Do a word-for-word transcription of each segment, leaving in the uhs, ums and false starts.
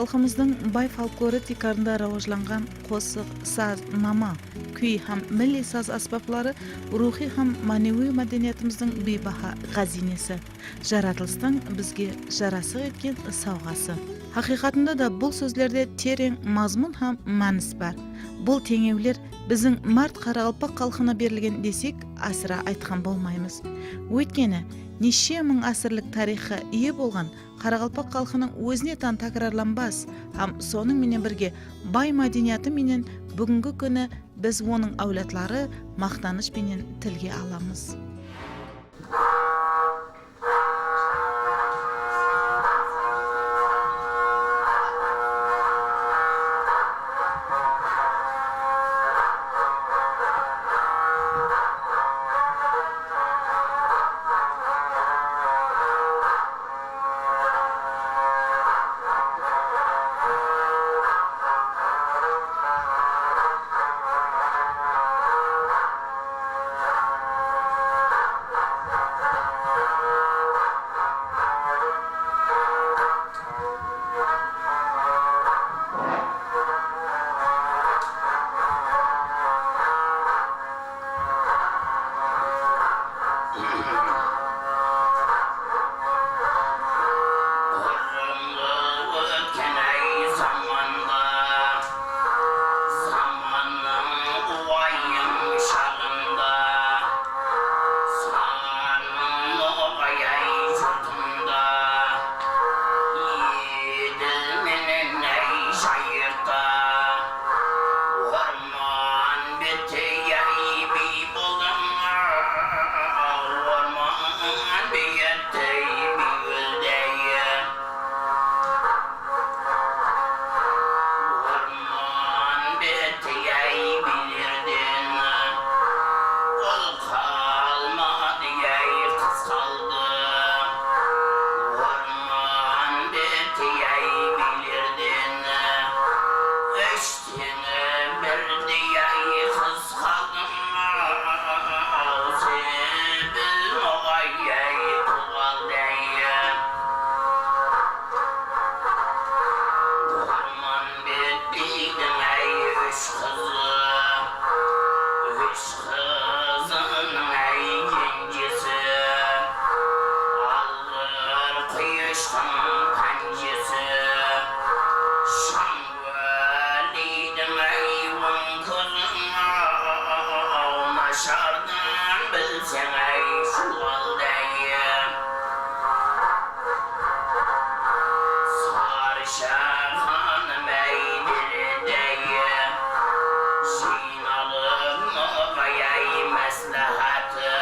Xalqımızdıń bay folklorı tiykarında rawajlanǵan qosıq, saz, nama, kúy hám milliy saz ásbapları ruwxıy hám mánewiy mádeniyatımızdıń biybaha ǵáziynesi, jaratılıstıń bizge jarasıq etken sawǵası. Haqıyqatında da bul sózlerde tereń mazmun hám mánis bar. Bul teńewler biziń márt qaraqalpaq xalqına berilgen desek, asıra aytqan bolmaymız. Óytkeni, neshe mıń ásirlik tariyxqa iye bolǵan qaraqalpaq xalqınıń ózine tán tákirarlanbas hám sonıń menen birge bay mádeniyatı menen búgingi kúni biz onıń áwladları maqtanısh penen tilge alamız. Burınǵı ótken ay zamanda, zamannıń uwayım shaǵında, Sanım noǵay ay jurtımda, Edil menen ay jayıqta, orman bettey ay biy boldım, orman bettey biy óldey. Orman bettey ay biylerden ul qalmadı ay, qız qaldı. Orman bettey ay biylerden úsh Seni birdey ay qız qaldım, sebil noǵay ay tuwalday. Orman betteydiń ay úsh qızı, úsh qızınıń ay kenjesi, alǵır quyıshtıń pánjesi. Shań Wáliydiń ay oń kózin, aw, nashardan bilseń ay, shuwalday. Sarı shaxanım ay, deredey. Jıynalıp noǵay ay másláhátı,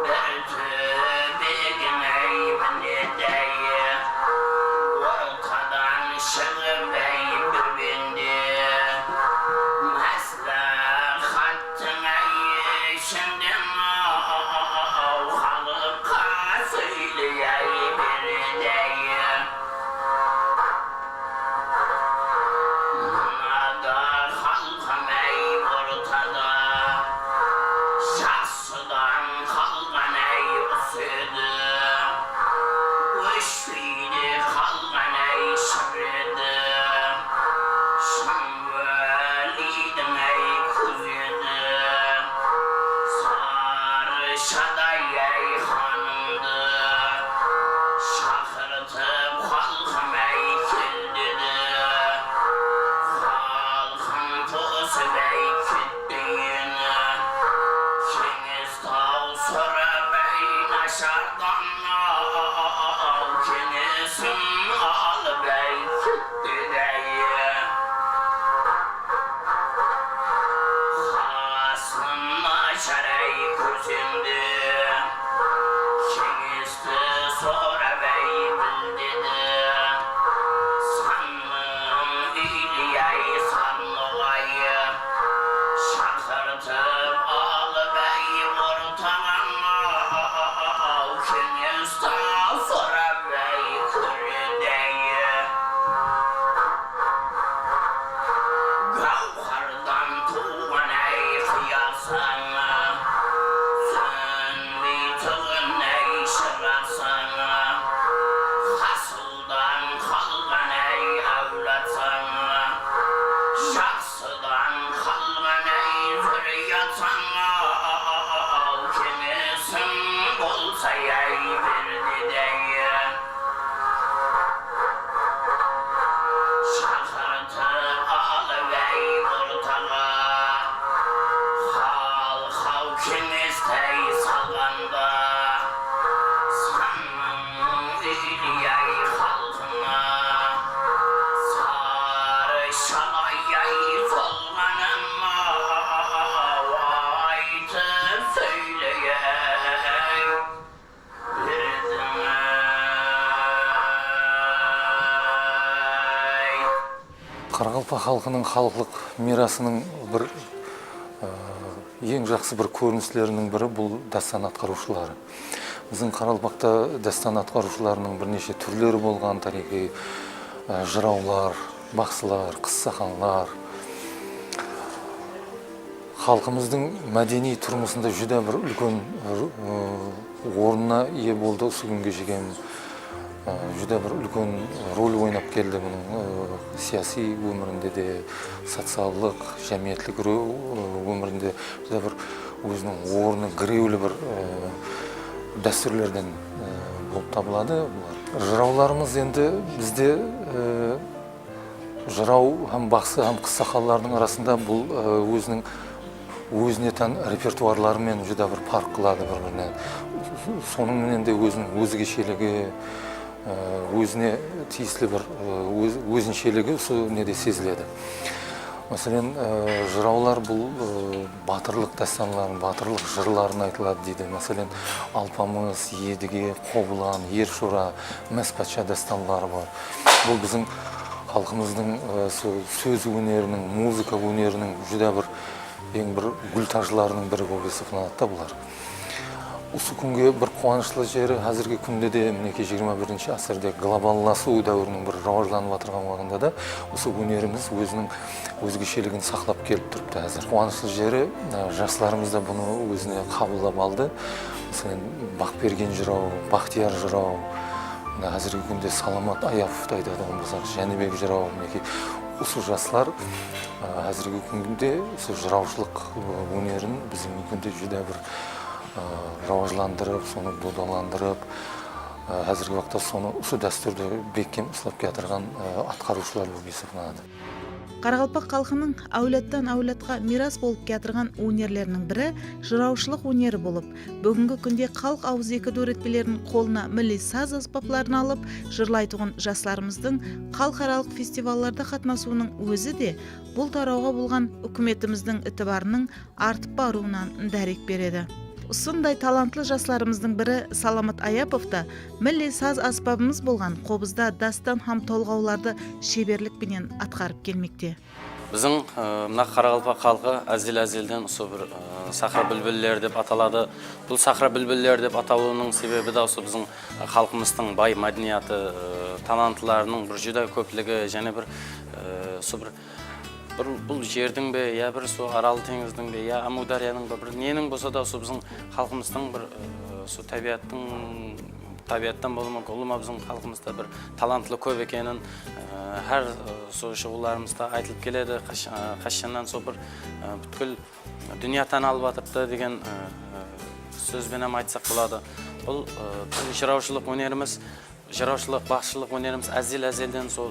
bir Tóbegiń ay minedey, ortadan shıǵıp ay bir bende, másláháttiń ay ishinden aw, xalıqqa sóyley ay beredey. Mına da xalqım ay ortada, jaqsıdan qalǵan ay usı edi, óshpeydi qalǵan ay shır edi. Qaraqalpaq xalqınıń xalıqlıq miyrasınıń bir, e, eń jaqsı bir kórinisleriniń biri bul dástan atqarıwshıları. Biziń Qaraqalpaqta dástan atqarıwshılarınıń bir neshe túrleri bolǵan, tariyxıy, e, jırawlar, baqsılar, qıssaqanlar. Xalqımızdıń mádeniy turmısında júdá bir úlken, e, ornına iye boldı. Usı kúnge shekem, e, júdá bir úlken rol oynap keldi bunıń, e, siyasiy ómirinde de, sociallıq, jámiyetlik ro-, e, ómirinde júdá bir óziniń ornı, girewli bir, e, dástúrlerden, e, bolıp tabıladı bular. Jırawlarımız endi bizde, e, jıraw hám baqsı hám qıssaqanlardıń arasında bul, e, óziniń ózine tán repertuarları menen júdá bir parq qıladı bir-birinen. Sonıń menen de óziniń ózgesheligi, e, ózine tiyisli bir, e, óz-, ózinsheligi usı nede seziledi. Máselen, e, jırawlar bul, e, batırlıq dástanların, batırlıq jırların aytıladı deydi. Máselen, Alpamıs, Edige, Qobılan, Er Shora, Más patsha dástanları bar. Bul biziń xalqımızdıń, e, so-, sóz óneriniń, muzıka óneriniń júdá bir, eń bir gúl tajlarınıń biri bolıp esaplanadı da bular. Usı kúnge bir quwanıshlı jeri, házirgi kúnde de, minekey, jigirma birinshi ásirde globallasıw dáwiriniń bir rawajlanıp atırǵan waqtında da usı ónerimiz óziniń ózgesheligin saqlap kelip turıptı házir. Quwanıshlı jeri, e, jaslarımız da bunı ózine qabıllap aldı. Máselen, Baqbergen jıraw, Baxtiyar jıraw, mına házirgi kúnde Salamat Ayapovtı aytatuǵın bolsaq, Jánibek jıraw, minekey, usı jaslar, e, házirgi kúnde usı jırawshılıq, e, ónerin bizimgi kúnde júdá bir, e, rawajlandırıp, sonı dodalandırıp, e, házirgi waqıtta sonı, usı dástúrdi bekkem uslap kiyatırǵan, e, atqarıwshılar bolıp esaplanadı. Qaraqalpaq xalqınıń áwladtan-áwladqa miyras bolıp kiyatırǵan ónerleriniń biri jırawshılıq óneri bolıp, búgingi kúnde xalıq awızeki dóretpeleriniń qolına milliy saz ásbapların alıp, jırlaytuǵın jaslarımızdıń xalıqaralıq festivallarda qatnasıwınıń ózi de bul tarawǵa bolǵan húkimetimizdiń itibarınıń artıp barıwınan dárek beredi. Usınday talantlı jaslarımızdıń biri Salamat Ayapov ta milliy saz ásbabımız bolǵan qobızda dástan hám tolǵawlardı sheberlik penen atqarıp kelmekte. Biziń, e, mına qaraqalpaq xalqı ázzel-ázzelden usı bir, e, sahra búlbilleri dep ataladı. Bul sahra búlbilleri dep atalıwınıń sebebi de usı biziń, e, xalqımızdıń bay mádeniyatı, e, talantlarınıń bir júdá kópligi, jáne bir, e, usı bir bir bul jerdiń be, ya bir sol Aral teńizdiń be, ya Ámiwdáryanıń be, bir neniń bolsa da, sol biziń xalqımızdıń bir, e, sol tábiyattıń, tábiyattan bolıwı múmkin, ulıwma biziń xalqımızda bir talantlı kóp ekenin, e, hár, e, sol shıǵıwlarımızda aytılıp keledi. Qash-, e, qashshannan sol bir, e, pútkil dúnya tán alıp atırıptı degen, e, e, sóz benen aytsaq boladı. Bul, e, biziń jırawshılıq ónerimiz Jırawshılıq, baqsıshılıq ónerimiz ázzel-ázzelden sol, ı,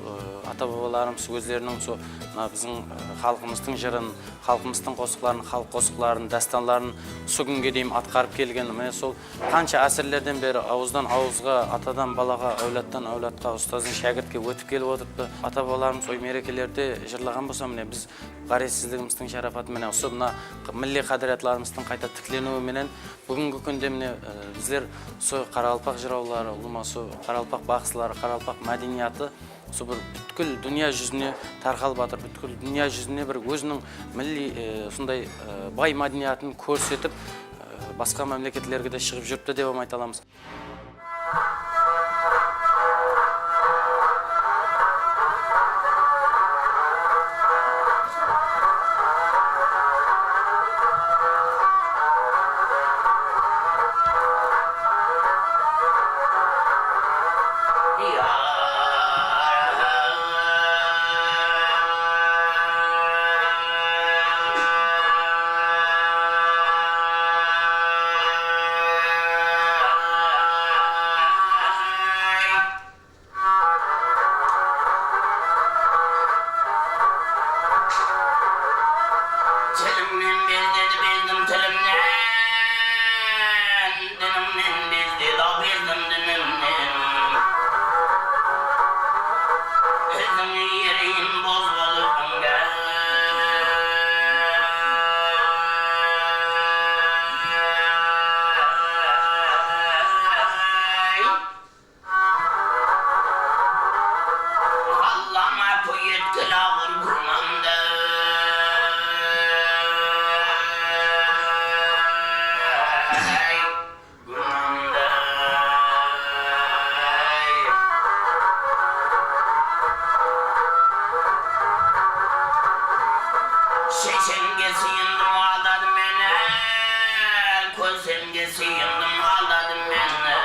ata-babalarımız ózleriniń sol, mına, biziń, ı, xalqımızdıń jırın, xalqımızdıń qosıqların, xalıq qosıqların, dástanların usı kúnge deyin atqarıp kelgen. Mine, sol qansha ásirlerden beri awızdan awızǵa, atadan balaǵa, áwladtan áwladqa, ustazdan shákirtke ótip kelip otırıptı. Ata-babalarımız usı merekelerde jırlaǵan bolsa, mine, biz ǵárezsizligimizdiń sharapatı menen, usı mına milliy qádiriyatlarımızdıń qayta tikleniwi menen, búgingi kúnde mine, e, bizler usı qaraqalpaq jırawları, ulıwma usı qaraqalpaq baqsıları, qaraqalpaq mádeniyatı usı bir pútkil dúnya júzine tarqalıp atır, pútkil dúnya júzine bir óziniń milliy, e, usınday, e, bay mádeniyatın kórsetip, e, basqa mámleketlerge de shıǵıp júripti dep hám ayta alamız. Sıyındım, aldadı meni, kózemge sıyındım, aldadı meni.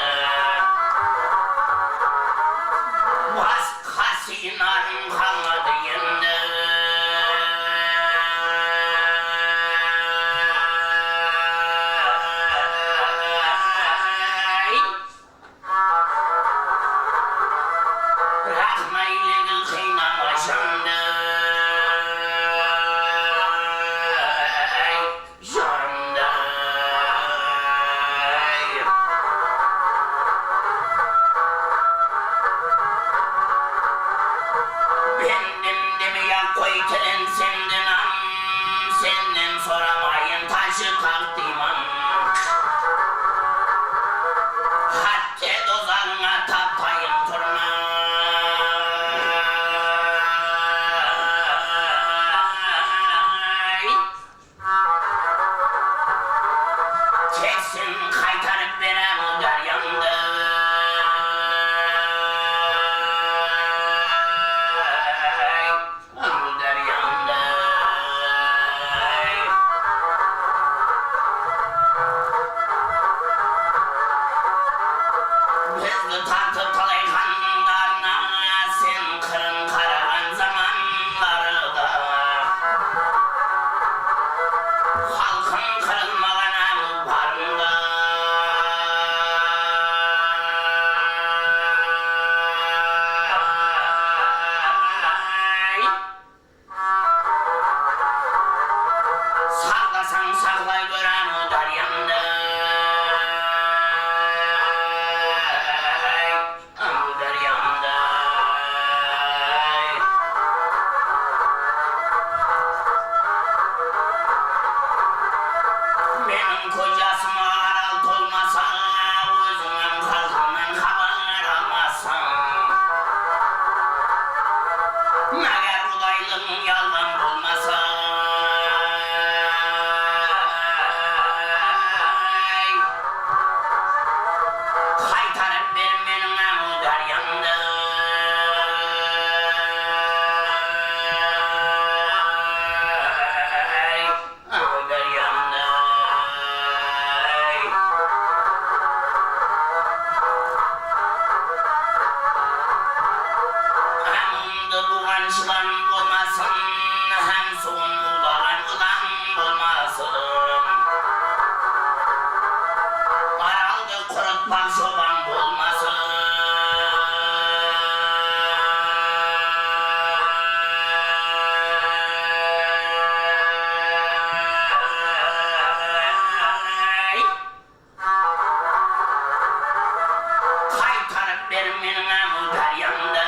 Basqa sıyınarım qalmadı endi. Biraq máylegil qıynama jandı. Jandı. Bendem demey-aq qoy, tilensem de nam, sennen soramayın tajı taqtıyman. Hátte dozaǵıńa taptayın turmay. Tek sen qaytarıp ber aǵu dáryandı. Aǵu dáryandı. Bizdi tartıp talay qandarına, sen qırın qaraǵan zamanlarda. Xalqım qırılmaǵan aǵu barında. Saqlasań, saqlay gór aǵu dáryandı. Aǵu dáryandı. Meniń kóz jasıma Aral tolmasa, ózińnen xalqıńnan xabar almasań. Mágár qudaylıǵıń yalǵan bolmasa, qaytarıp ber meniń aǵu dáryandı. Aǵu dáryandı. Aǵımdı buwǵan jılan bolmasın, hám suwın uwlaǵan ulan bolmasın. Araldı qurıtpaq jobań bolmasın. Qaytarıp ber meniń aǵu dáryandı.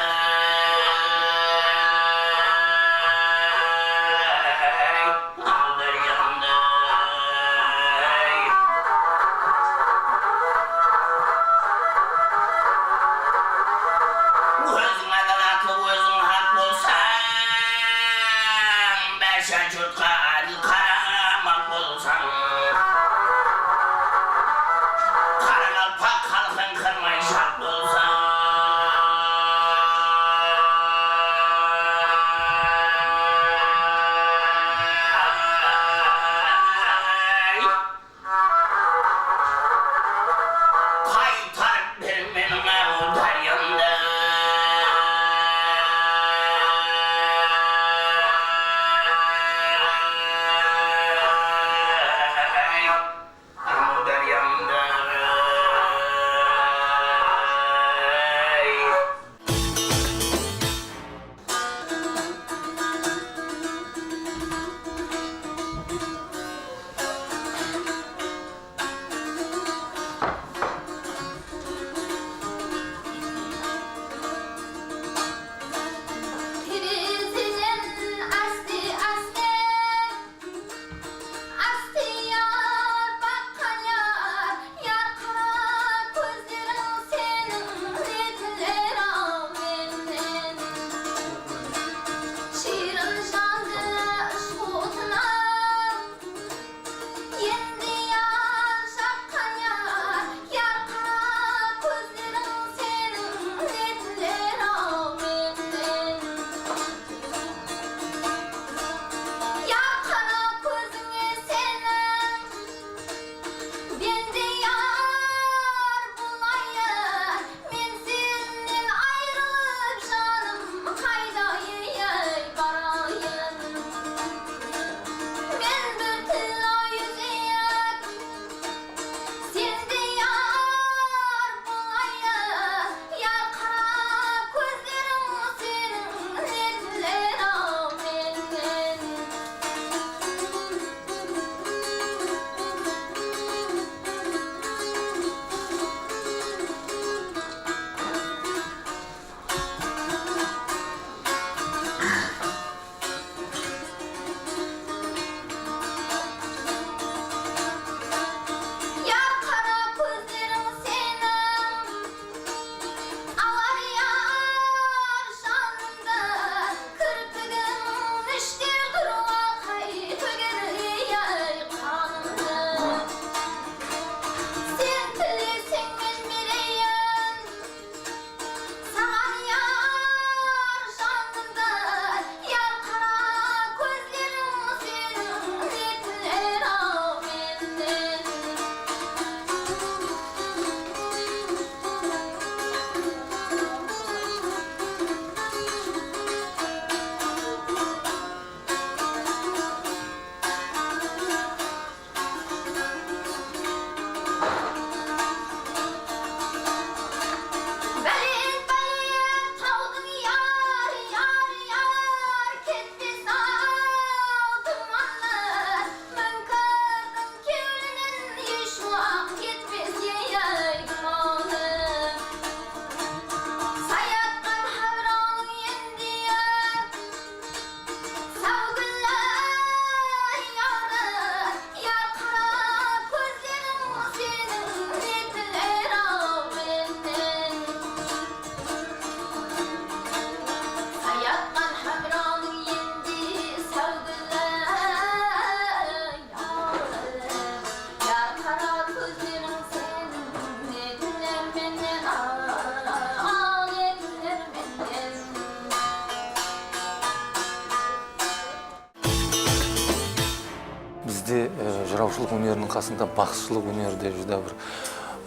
E, jırawshılıq óneriniń qasında baqsıshılıq óneri de júdá bir,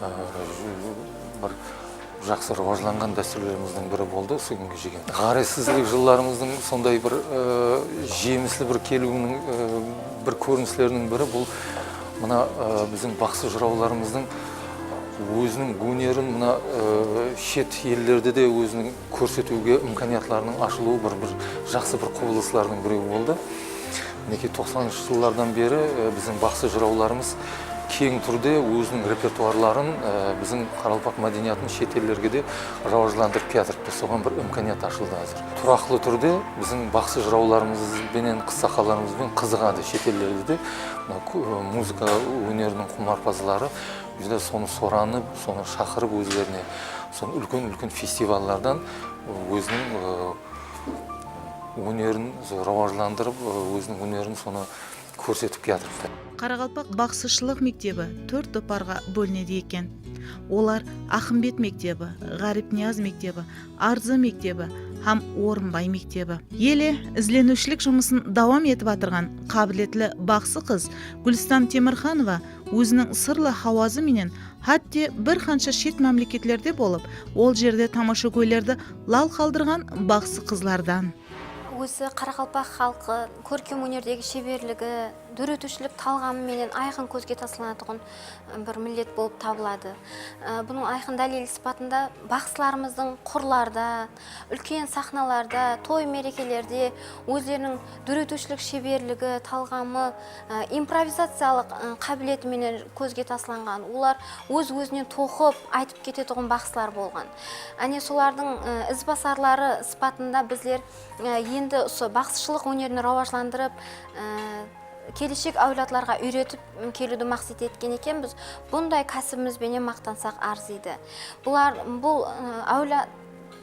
e, jü-, bir jaqsı rawajlanǵan dástúrlerimizdiń biri boldı usı kúnge shekem. Ǵárezsizlik jıllarımızdıń sonday bir, e, jemisli bir keliwiniń, e, bir kórinisleriniń biri bul mına, e, biziń baqsı jırawlarımızdıń óziniń ónerin mına, e, shet ellerde de óziniń kórsetiwge imkaniyatlarınıń ashılıwı bir, bir jaqsı bir qubılıslardıń birewi boldı. Minekey, toqsanınshı jıllardan beri, e, biziń baqsı jırawlarımız keń túrde óziniń repertuarların, e, biziń qaraqalpaq mádeniyatın shet ellerge de rawajlandırıp kiyatırıptı. Soǵan bir imkaniyat ashıldı házir. Turaqlı túrde biziń baqsı jırawlarımız benen, qıssaqallarımız benen qızıǵadı shet ellerde de. Mına, kó-, muzıka óneriniń qumarpazları júdá sonı soranıp, sonı shaqırıp ózlerine, sonı úlken-úlken festivallardan óziniń, e, ónerin so-, rawajlandırıp, e, óziniń ónerin sonı kórsetip kiyatırıptı. Qaraqalpaq baqsıshılıq mektebi tórt toparǵa bólinedi eken. Olar Aqımbet mektebi, Ǵáripniyaz mektebi, Arzı mektebi hám Orınbay mektebi. Ele izleniwshilik jumısın dawam etip atırǵan qábiletli baqsı qız Gúlistan Temirxanova óziniń sırlı hawazı menen hátte bir qansha shet mámleketlerde bolıp, ol jerde tamashagóylerdi lal qaldırǵan baqsı qızlardan. Ózi qaraqalpaq xalqı kórkem ónerdegi sheberligi, dóretiwshilik talǵamı menen ayqın kózge taslanatuǵın bir millet bolıp tabıladı. Bunıń ayqın dálili sıpatında baqsılarımızdıń qurlarda, úlken saxnalarda, toy-merekelerde ózleriniń dóretiwshilik sheberligi, talǵamı, improvizaciyalıq qábileti menen kózge taslanǵan. Olar óz-ózinen toqıp aytıp ketetuǵın baqsılar bolǵan. Áne, solardıń izbasarları sıpatında bizler Endi usı baqsıshılıq ónerin rawajlandırıp, keleshek áwladlarǵa úyretip keliwdi maqset etken ekenbiz. Bunday kásibimiz benen maqtansaq arzıydı. Bular, bul áwlad,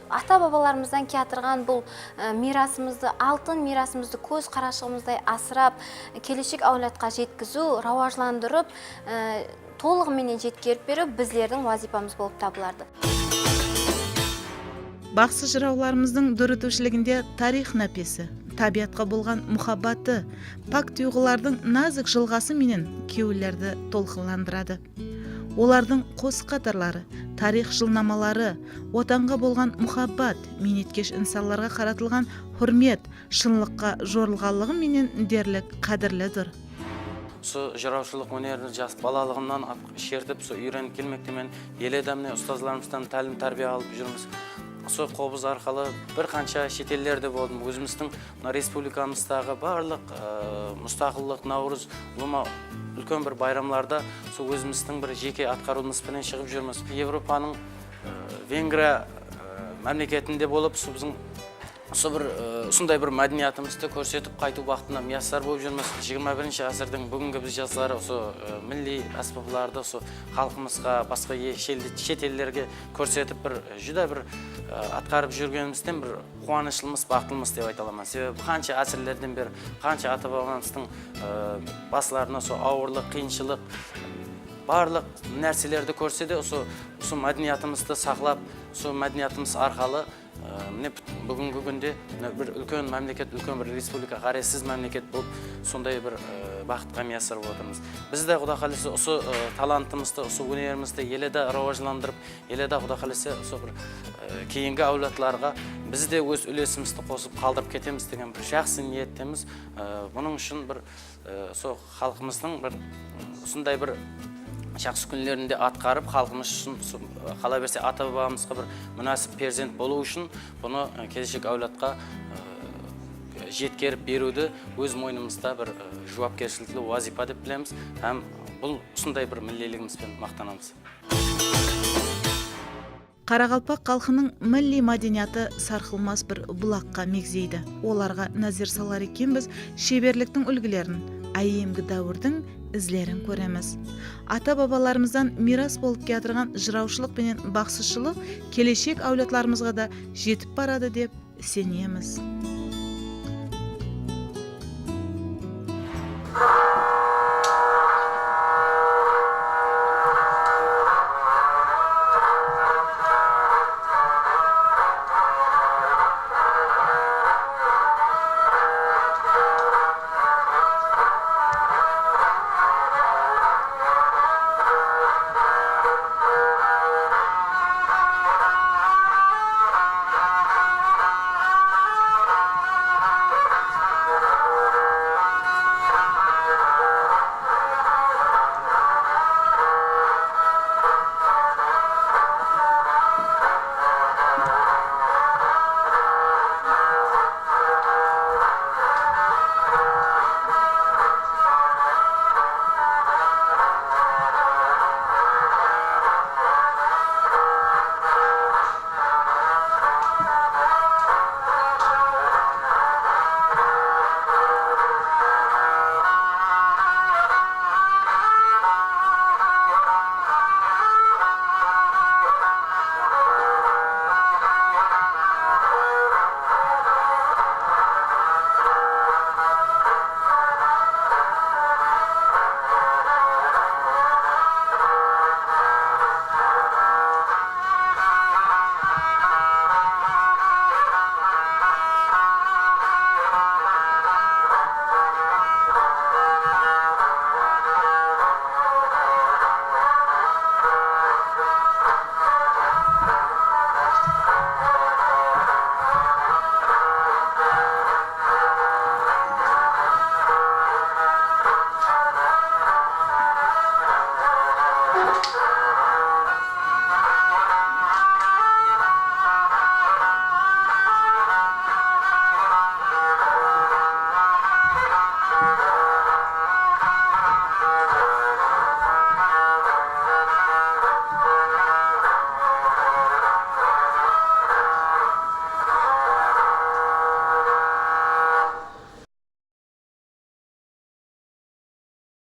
ata-babalarımızdan kiyatırǵan bul miyrasımızdı, altın miyrasımızdı kóz qarashıǵımızday asırap, keleshek áwladqa jetkiziw, rawajlandırıp, tolıǵı menen jetkerip beriw bizlerdiń wazıypamız bolıp tabıladı. Baqsı jırawlarımızdıń dóretiwshiliginde tariyx nápesi, tábiyatqa bolǵan muhabbatı, pak tuyǵılardıń názik jılǵası menen kewillerdi tolqınlandıradı. Olardıń qosıq qatarları, tariyx jılnamaları, Watanǵa bolǵan muhabbat, miynetkesh insanlarǵa qaratılǵan húrmet, shınlıqqa jorılǵanlıǵı menen derlik qádirlidur. Usı jırawshılıq ónerin jas balalıǵımnan at-, shertip, usı úyrenip kelmektemen. Ele de mine ustazlarımızdan tálim-tárbiya alıp júrmiz. Usı qobız arqalı bir qansha shet ellerde boldım. Ózimizdiń mına respublikamızdaǵı barlıq, ı, mustaqıllıq, Nawrız, ulıwma úlken bir bayramlarda usı ózimizdiń bir jeke atqarıwımız penen shıǵıp júrmiz. Evropanıń, ı, Vengriya, ı, mámleketinde bolıp, usı biziń Usı bir, ı, usınday bir mádeniyatımızdı kórsetip qaytıw baxtına miyassar bolıp júrmiz. Jigirma birinshi ásirdiń búgingi biz jasları usı, ı, milliy ásbaplardı usı xalqımızǵa, basqa e-, sheldi-, shet ellerge kórsetip bir, ı, júdá bir, ı, atqarıp júrgenimizden bir quwanıshlımız, baxıtlımız dep ayta alaman. Sebebi qansha ásirlerden beri, qansha ata-babamızdıń, ı, baslarına usı awırlıq, qıyınshılıq, barlıq nárselerdi kórse de usı, usı mádeniyatımızdı saqlap, usı mádeniyatımız arqalı Á, mine, pút-, búgingi kúnde mine bir úlken mámleket, úlken bir respublika, ǵárezsiz mámleket bolıp, sonday bir, á, baxıtqa miyassar bolıp atırmız. Biz de, Quda qálese, usı, á, talantımızdı, usı ónerimizdi ele de rawajlandırıp, ele de, Quda qálese, usı bir, á, keyingi áwladlarǵa biz de óz úlesimizdi qosıp qaldırıp ketemiz degen bir jaqsı niyettemiz. Á, bunıń ushın bir Ee, sol xalqımızdıń bir usınday bir jaqsı kúnlerinde atqarıp, xalqımız ushın, usı, qala berse, ata-babamızǵa bir múnásip perzent bolıw ushın bunı, e, keleshek áwladqa, e, jetkerip beriwdi óz moynımızda bir, e, juwapkershilikli wazıypa dep bilemiz hám bul usınday bir milliyligimiz benen maqtanamız. Qaraqalpaq xalqınıń milliy mádeniyatı sarqılmas bir bulaqqa megzeydi. Olarǵa názer salar ekenbiz, sheberliktiń úlgilerin, áyyemgi dáwirdiń izlerin kóremiz. Ata-babalarımızdan miyras bolıp kiyatırǵan jırawshılıq penen baqsıshılıq keleshek áwladlarımızǵa da jetip baradı dep isenemiz.